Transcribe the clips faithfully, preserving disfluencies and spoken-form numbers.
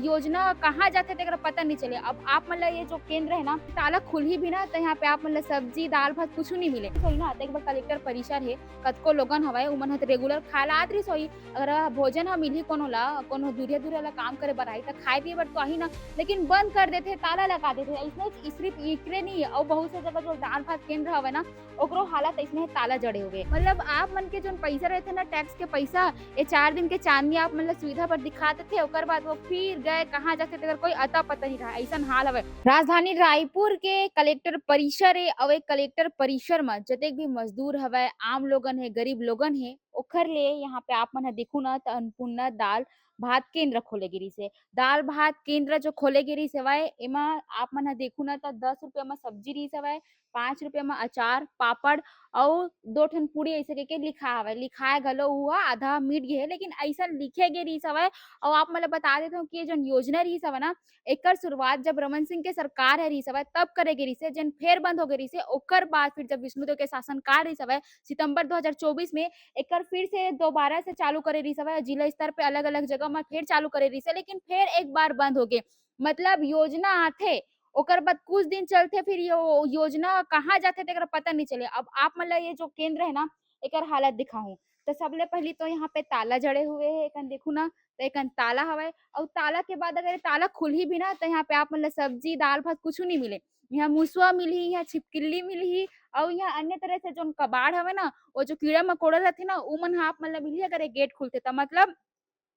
योजना कहाँ जाथे तेकर पता नहीं चले। अब आप मन ला ये जो केंद्र है ना, ताला खुलही भी ना, तो यहाँ पे आप मन ला सब्जी, दाल, भात कुछ नहीं मिले। सही ना, तो एक बार कलेक्टर परिसर है, कतको लोगन हवय, उमन ह रेगुलर खाए ला आत रहिस होही। अगर भोजन ह मिलही कोनो ला, कोनो दूरिया दूरिया ला काम करे बर आही, त खाए पिए बर तो आही ना, लेकिन बंद कर देथे, ताला लगा देथे। इसने सिर्फ इकरे नहीं, अउ बहुत से जगह जो दाल भात केंद्र हवय ना, ओकरो हालत इसने ताला जड़े हुए। मतलब आप मन के जोन पैसा रहथे ना, टैक्स के पैसा, ये चार दिन के चांदनी आप मन ला सुविधा पर दिखा देथे, ओकर बाद वो फिर गए कहाँ जाथे, तेकर कोई अता पता नहीं रहा। ऐसन हाल हवय राजधानी रायपुर के कलेक्टर परिसर ए, अउ एक कलेक्टर परिसर म जतेक भी मजदूर हवय, आम लोगन हे, गरीब लोगन हे, ओखर ले यहाँ पे आप मन ह देखू ना, त अन्नपूर्णा दाल भात केंद्र खोले गे रिहिस हे। दाल भात केंद्र जो खोले गे रिहिस हवय, एमा आप मन ह देखू ना, त दस रुपया म सब्जी रिहिस हवय, पाँच रुपया म अचार, पापड़ अउ दो ठन पूड़ी ऐसे कहिके लिखा हवय। लिखाए घलो हुआ आधा मिट गे हे, लेकिन ऐसन लिखे गे रिहिस हवय। अउ आप मन ल बता देथव कि ये जोन योजना रिहिस हवय ना, एकर शुरुआत जब रमन सिंह के सरकार ह रिहिस हवय, तब करे गे रिहिस हे, जेन फेर बंद हो गे रिहिस हे। ओकर बाद फिर जब विष्णुदेव के शासनकाल रिहिस हवय, सितंबर दो हज़ार चौबीस में, एकर फिर से दोबारा से चालू करे रिहिस हवय, जिला स्तर पे अलग-अलग जगह म फेर चालू करे रिहिस हे, लेकिन फेर एक बार बंद हो गे। मतलब योजना आथे, ओकर बाद कुछ दिन चलथे, फिर यो योजना कहाँ जाथे तेकर पता नहीं चले। अब आप मन ल ये जो केंद्र है ना, एकर हालत दिखाहूँ, तो सबले पहली तो यहाँ पे ताला जड़े हुए है, एकन देखू ना, तो एकन ताला हवय, अउ ताला के बाद अगर ये ताला खुलही भी ना, तो यहाँ पे आप मन ल सब्जी, दाल, भात कुछू नहीं मिले। यहाँ मुसवा मिलही, यहाँ छिपकिली मिलही, अउ यहाँ अन्य तरह से जोन कबाड़ हवय ना, वो जो कीड़ा मकोड़ा रहथे ना, उमन ह आप मन ल मिलही अगर ये गेट खुलथे त। मतलब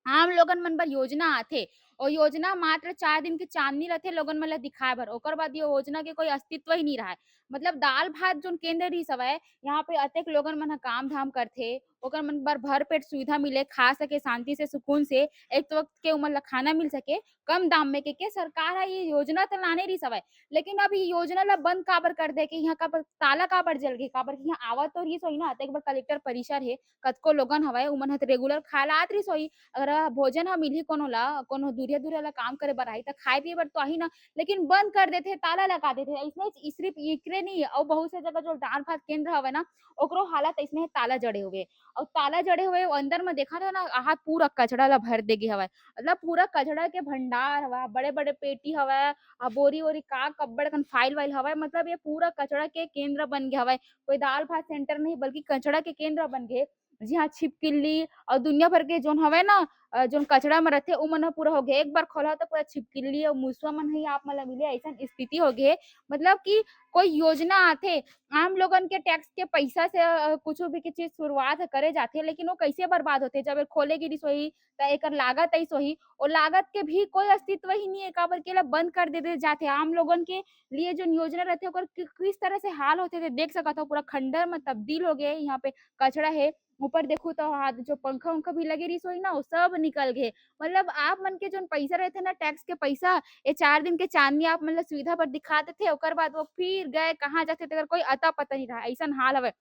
आम लोगन मन बर योजना आथे, और योजना मात्र चार दिन के चांदनी रथे लोगन मन ल दिखाए बर, ओकर बाद ये योजना के कोई अस्तित्व ही नहीं रहा है। मतलब दाल भात जोन केंद्र रिहिस हवय, यहाँ पे अतेक लोगन मन ह काम धाम करथे, ओकर मन बर भर पेट सुविधा मिले, खा सके शांति से, सुकून से, एक वक्त के उमन ल खाना मिल सके कम दाम में, के, के सरकार ह ये योजना तो लाने रिहिस हवय, लेकिन अब ये योजना ल बंद काबर कर दे के, यहाँ काबर ताला काबर जल गए, काबर कि यहाँ आवत तो रिहिस होही ना, तो एक बार कलेक्टर परिसर हे, कतको लोगन हवय, उमन ह तो रेगुलर खाए ला आत रिहिस होही। अगर भोजन ह मिलही कोनो ला, कोनो दूरिया दूरिया ला काम करे बर आही, त खाए पिए बर तो आही ना, लेकिन बंद कर देथे, ताला लगा देथे। इसने सिर्फ इकरे नहीं, अउ बहुत से जगह जो दाल भात केंद्र हवय ना, ओकरो हालत इसने ताला जड़े हुए, अउ ताला जड़े हुए अंदर में देखा था ना, आहा पूरा कचड़ा ला भर दे गे हवय। मतलब पूरा कचड़ा के भंडार हवय, बड़े बड़े पेटी हवय, आ बोरी वोरी का कब्बड़ कन फाइल वाइल हवय। मतलब ये पूरा कचड़ा के केंद्र बन गया हवय। कोई दाल भात सेंटर नहीं, बल्कि कचड़ा के केंद्र बन गए। जी हाँ, छिपकिली और दुनिया भर के जोन हवय ना, अ, जोन कचड़ा में रहथे, उमन ह पूरा हो गए। एक बार खोला तो पूरा छिपकिली और मुसवा मन ही आप मन ला मिले, ऐसन स्थिति हो गए। मतलब कि कोई योजना आथे, आम लोगन के टैक्स के पैसा से, अ, कुछ भी की चीज शुरुआत करे जाथे, लेकिन वो कैसे बर्बाद होथे? जब ये खोले गिरिस होही, त एकर लागत अइस होही, ओ लागत के भी कोई अस्तित्व ही नहीं है, काबर के एला बंद कर दे, दे जाथे। आम लोगन के लिए जोन योजना रहथे, ओकर कि-, किस तरह से हाल होथे, ते देख सकत हो, पूरा खंडर में तब्दील हो गए। यहाँ पे कचड़ा है, ऊपर देखू तो हाथ जो पंखा उंखा भी लगे रहिस होही ना, वो सब निकल गए। मतलब आप मन के जोन पैसा रहथे ना, टैक्स के पैसा, ये चार दिन के चांदनी आप मन ला सुविधा पर दिखा देथे, ओकर बाद वो फिर गए कहाँ जाथे, तेकर कोई अता पता नहीं रहा। ऐसन हाल हवे।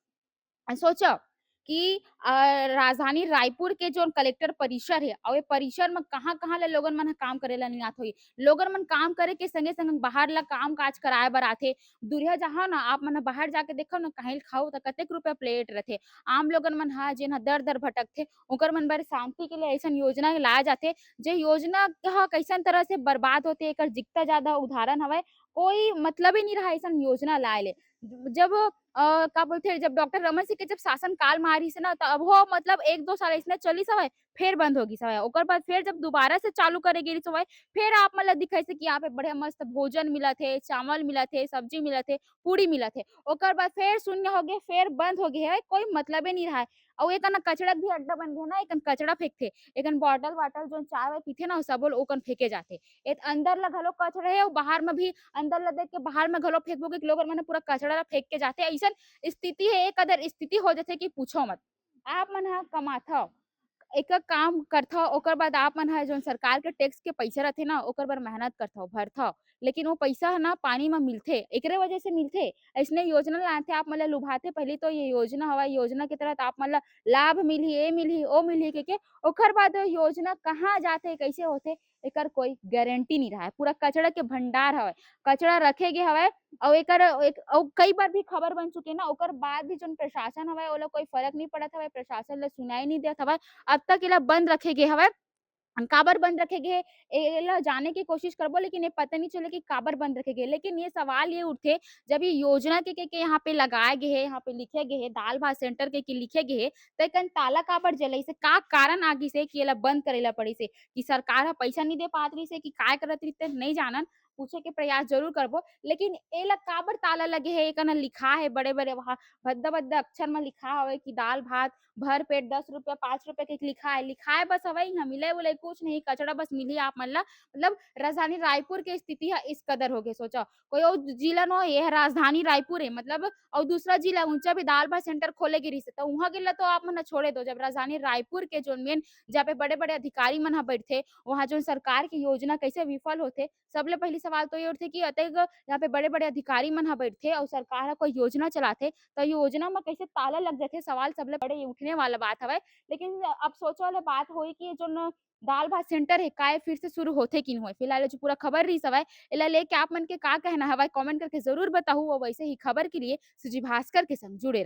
सोचो कि, अ, राजधानी रायपुर के जोन कलेक्टर परिसर है, और ये परिसर में कहाँ-कहाँ ले लोगन मन ह काम करे ला नहीं आत होही। लोगन मन काम करे के संगे-संग बाहर ला काम काज कराए बर आथे। दुरिहा जहाँ ना आप मन ह बाहर जाके देखो ना, कहीं खाओ त कतेक रुपया प्लेट रथे। आम लोगन मन ह, जेन ह दर-दर भटकथे, ओकर मन बर शांति के लिए ऐसन योजना लाए जाथे, जे योजना ह कैसन तरह से बर्बाद होथे, एकर जितना ज्यादा उदाहरण हवय, कोई मतलब ही नहीं रहा ऐसन योजना लाए ले। जब, अ, का बोलथे, जब डॉक्टर रमन सिंह के जब शासन काल में आ रहिस ना, त अब वो मतलब एक दो साल ऐसने चलिस हवय, फेर बंद हो गिस हवय। ओकर बाद फेर जब दोबारा से चालू करे गिस हवय, फेर आप मन ल दिखाइस कि यहाँ पे बढ़िया मस्त भोजन मिलत हे, चावल मिलत हे, सब्जी मिलत हे, पूड़ी मिलत हे। ओकर बाद फेर शून्य हो गए, फेर बंद हो गए हवय, कोई मतलबे नहीं रहा है। अउ एक ना कचड़ा के भी अड्डा बन गया ना, एकन कचड़ा फेंकथे, एकन बॉटल वाटल जोन चाय वाय पीथे ना, वो सब ओकन फेंके जाथे। ए अंदर ला घलो कचड़ा है, अउ बाहर में भी, अंदर ला देख के बाहर में घलो फेंकबो कि लोगन मन पूरा कचड़ा ला फेंक के जाथे। ऐसन स्थिति है, एक अदर स्थिति हो जाथे कि पूछो मत। आप मन ह कमाथव, एक काम करथव, ओकर बाद आप मन ह जोन सरकार के टैक्स के पैसा रथे ना, ओकर बर मेहनत करथव, भरथव, लेकिन वो पैसा ह ना पानी म मिलथे, एकरे वजह से मिलथे। ऐसने योजना लाथे, आप मन ल लुभाथे, पहले तो ये योजना हवय, योजना के तहत आप मन ल लाभ मिलही, ए मिलही, ओ मिलही कहिके, ओकर बाद योजना कहाँ जाथे, कैसे होथे, एकर कोई गारंटी नहीं रहा है। पूरा कचड़ा के भंडार हवय, कचड़ा रखे गे हवय, अउ एकर एक, अउ कई बार भी खबर बन चुके ना, ओकर बाद भी जोन प्रशासन हवय, ओला कोई फर्क नहीं पड़त हवय, प्रशासन ला सुनाई नहीं देत हवय, अब तक एला बंद रखे गे हवय। काबर बंद रखे गे हे, ए-, एला जाने के कोशिश करबो, लेकिन ये पता नहीं चले कि काबर बंद रखे गे हे। लेकिन ये सवाल ये उठथे, जब ये योजना के, के, के यहाँ पे लगाए गे हे, यहाँ पे लिखे गे हे, दाल भात सेंटर के, के लिखे गे हे, त एकन ताला काबर जलाइस हे? का कारण आ गिस हे कि एला बंद करे ला पड़िस हे? कि सरकार ह पइसा नहीं दे पात रहिस हे कि काय करत रहिस हे, नहीं जानन, पूछे के प्रयास जरूर करबो। लेकिन एला काबर ताला लगे हे, एकन लिखा हे बड़े-बड़े, वहाँ भद्दा-भद्दा अक्षर म लिखा हवे कि दाल भात भर पेट दस रुपया, पाँच रुपया के लिखा हे, लिखाए बस हवय, इहाँ मिलय उलय कुछ नहीं, कचड़ा बस मिलही आप मन ला। मतलब राजधानी रायपुर के स्थिति ह इस कदर हो गे, सोचो, कोई अउ जिला नो, ये ह राजधानी रायपुर हे, मतलब, अउ दूसरा जिला उंचा भी दाल भात सेंटर खोले गे रहिस हे, त उहाँ के ला तो आप मन ह छोड़े दो। जब राजधानी रायपुर के जोन मेन, जहाँ पे बड़े-बड़े अधिकारी मन ह बइठथे, वहाँ जोन सरकार के योजना कैसे विफल होथे, सबले पहली सवाल तो ये उठथे कि अतेक यहाँ पे बड़े-बड़े अधिकारी मन ह बइठथे अउ सरकार ह कोई योजना चलाथे, त योजना म कैसे ताला लग जाथे, सवाल सबले बड़े ये उठने वाला बात हवय। लेकिन अब सोचे वाला बात होही कि ये जोन दाल भात सेंटर हे, का ये फिर से शुरू होथे कि नहीं होय। फिलहाल ये जो पूरा खबर रहिस हवय, एला लेके आप मन के का कहना हवय, comment करके जरूर बताहू। और वैसे ही खबर के लिए सूजी भास्कर के संग जुड़े रहू।